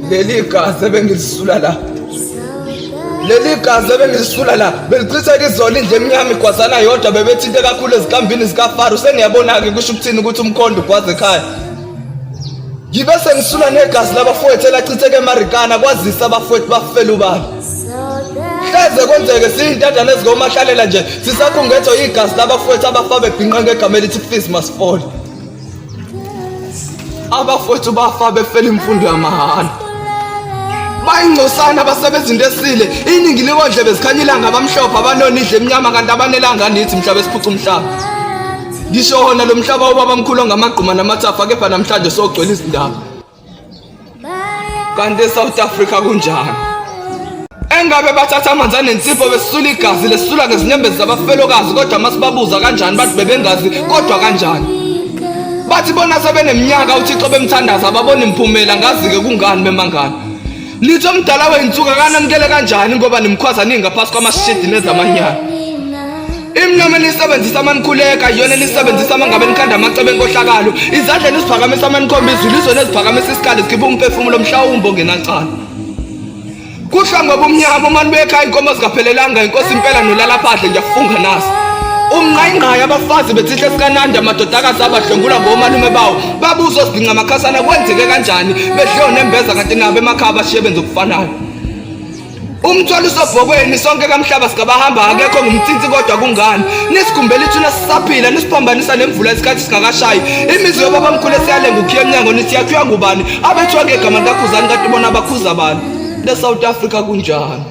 Leli gazi ebengilisula la, leli gazi ebengilisula la belichitheka izolo, indlu emnyama igwazana yodwa, bebethinte kakhulu ezikambini zikaFaro. Sengiyabona-ke kusho ukuthini ukuthi umkhondo ugwaze ekhaya. Ngibe sengisula negazi labafowethu elachitheka eMarikana, kwazisa abafowethu bafela ubani. Hleze kwenzeke siyintandane ezikomahlalela nje sisakhungethwe igazi labafowethu abafa bebhinqa ngegama elithi fees must fall. Abafowethu bafa befela imfundo yamahhala. Bayingcosana abasebenza into esile, iningi likondlebe zikhanya ilanga, abamhlophe abanona idle emnyama kanti abanelanga nithi mhla besiphuca umhlaba. Ngisho wona lo mhlaba ubaba mkhulu ongamagquma namathafa, kepha namhlanje sogcwele izindaba. Kanti eSouth Africa kunjani? Engabe bathatha amanzi anensipho besula igazi lesula ngezinyembezi zabafelokazi, kodwa masibabuza kanjani bathi bebengazi, kodwa kanjani? Bathi bona sebeneminyaka uThixo bemthandaza ababona imphumela, ngazi-ke kungani bemangani. Nithi omdala wey'nsuku akanamukele kanjani ngoba nimkhwaza ningaphasi kwamashidi nezamanyana. Imnyama enisebenzisa manikhuleka iyona enisebenzisa mangabe nikhanda amacebo enkohlakalo. Izandla eniziphakamisa manikhomba izulu izona eziphakamisa isikali zikhipha umphefumulo mhlawumbe ongenacala. Kuhlwa ngoba umnyama uma nibuye ekhaya inkomo zingaphelelanga, inkosi impela nolala phandle, ngiyafunga nasi. Umngqayingqayi abafazi bethihle sikanandi, amadodakazi abadlwengula ngomalume bawo, babuzwa sibhinca amakhasana kwenzeke kanjani bedliwe nembeza kanti nabo emakhaya bashiye benza okufanayo. Umthwalo usobhokweni sonke kamhlaba sigabahamba, akekho ngumthinti, kodwa kungani nisigumbela ithuna sisaphila, nisiphambanisa nemvula isikhathi singakashayi? Imizi yobabamkhulu esiyalenga ukhiya emnyango, nithi yakhiwa ngubani? Abethiwa ngegama likaKhuzani kanti bona bakhuza bani? Le South Africa kunjani?